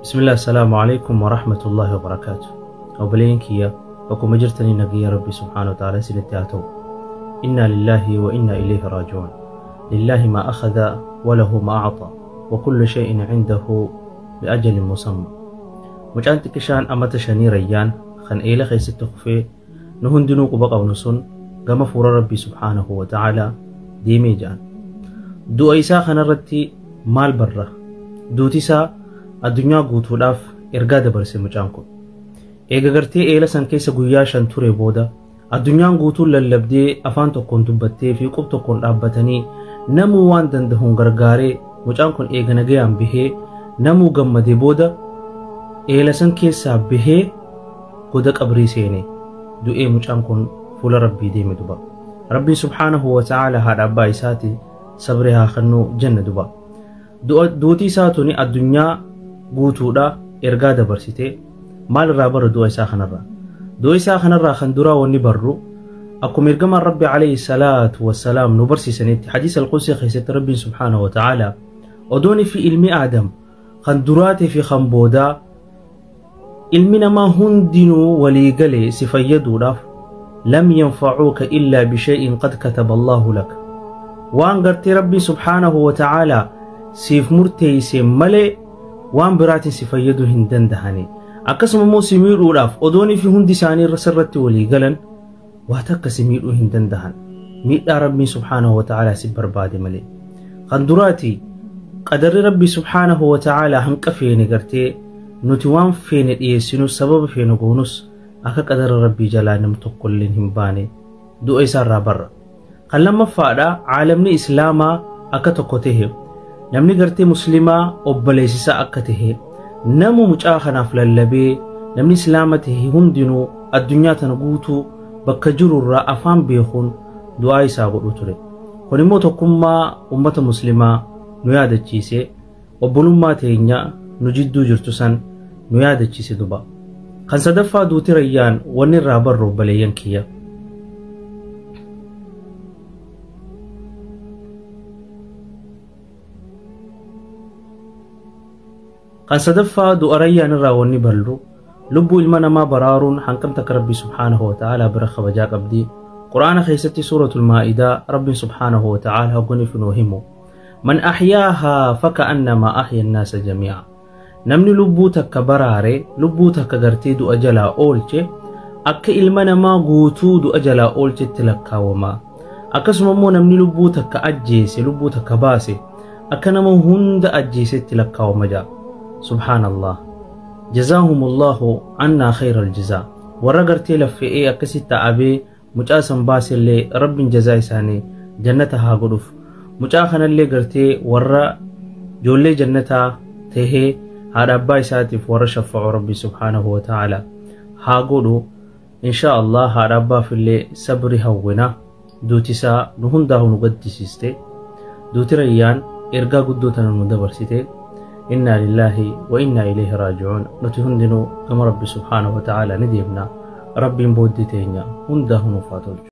Bismillah, assalaamu alaikum wa rahmatullahi wa barakaatu. Obboleen kiyya, bakkuma jirtanii nagayya Rabbi subhaanahu wa ta'ala isinitti haa ta'u. Inna lillahi wa inna ilayhi raaji'uun. Lillahi maa akhadha wa lahu maa a'ta wa kullu shay'in 'indahu bi ajalin musamma. Mucaan xiqqishaan amata 5 Rayyaan kan eela keessatti kufee nu hundinuu quba qabnu sun gama fuula Rabbi subhaanahu wa ta'ala deemee ja'an. Du'a isaa kanarratti maal barra? Duuti isaa addunyaa guutuudhaaf ergaa dabarse mucaan kun. Eega gartee eela san keessa guyyaa 5 ture booda addunyaan guutuun lallabdee afaan tokkoon dubbattee fi qub tokkoon dhaabbatanii namuu waan danda'uun gargaaree mucaan kun eega nagayaan bihee namuu gammadee booda eela san keessaa bihee goda qabrii seene du'ee mucaan kun fuula Rabbii deeme duba. Rabbiin subhaanahu wa ta'ala haadha abbaa isaati sabri haa kennuu jenna duba. Duuti isaa tuni addunyaa guutuudha ergaa dabarsite. Maal irraa barru du'a isaa kanarraa? Du'a isaa kanarraa kan duraa wanni barru akkuma ergamaan Rabbi alayhi salaatu wassalaam nu barsiisanitti hadiisa al-Qudsi keessatti Rabbiin subhaanahu wa ta'ala odoon fi ilmi Aadam kan duraatii fi kan boodaa ilmi namaa hundinuu walii galee si fayyaduudhaaf lam yanfacuuka illaa bishay'in qad kataba Allahu lak. Waan gartee Rabbiin subhaanahu wa ta'ala siif murteeyse malee waan biraatiin si fayyaduu hin dandahani. Akkasuma immoo si miidhuudhaaf odoonii fi hundi isaanii irra sirratti walii galan waa takka si miidhuu hin dandahan. Miidhaa Rabbiin subhaanahu wa ta'ala si barbaade malee. Kan duraati qadarri Rabbi subhaanahu wa ta'ala hanqa feene gartee nuti waan feene dhiyeessinus sababa feene goonus akka qadara Rabbii jalaa nam tokkolleen hin baane du'a isaarraa barra. Kan lammaffaadha caalamni Islaamaa akka tokko tahe namni gartee muslimaa obboleessisaa akka tahe namu mucaa kanaaf lallabee namni Islaama tahe hundinuu addunyaa tana guutuu bakka jirurraa afaan beekuun du'aa isaa godhu ture. Kun immoo tokkummaa ummata muslimaa nu yaadachiise, obbolummaa teenya nu jidduu jirtu san nu yaadachiise duba. Kan sadaffaa duuti Rayyaan wanni irraa barru obboleeyyan kiyya. Kan sadaffaa du'a Rayyaan irraa wanni barru lubbuu ilma namaa baraaruun hanqam takka Rabbi subhaanahu wa ta'ala bira kabajaa qabdi. Quraana keessatti suuratul Maa'idaa Rabbiin subhaanahu wa ta'ala hogganiif nuu himu. Man ahyaahaa faka'annamaa ahya annaasa jamii'a. Namni lubbuu takka baraare, lubbuu takka gartee du'a jalaa oolche, akka ilma namaa guutuu du'a jalaa oolchetti lakkaawama. Akkasuma immoo namni lubbuu takka ajjeese, lubbuu takka baase, akka nama hunda ajjeesetti lakkaawama ja'a. Subhaanallah. Jazaahumullahu annaa khayral jazaa. Warra gartee laffe'ee akkasitti ta'abee mucaa san baasellee Rabbiin jazaa isaanii jannata haa godhuuf. Mucaa kanallee gartee warra ijoollee jannataa tahee haadha abbaa isaatiif warra shaffa'u Rabbi subhaanahu wa ta'ala haa godhu. Insha Allah haadha abbaafillee sabri hawwina. Duuti isaa nu hundaa'u nu gaddisiiste. Duuti Rayyaan ergaa guddoo tana nu dabarsite. Inna lillahi wa inna ilayhi raaji'uun. Nuti hundinuu gama Rabbi subhaanahu wa ta'ala ni deemna. Rabbiin booddee teenya hundaa'u nuuf haa tolchu.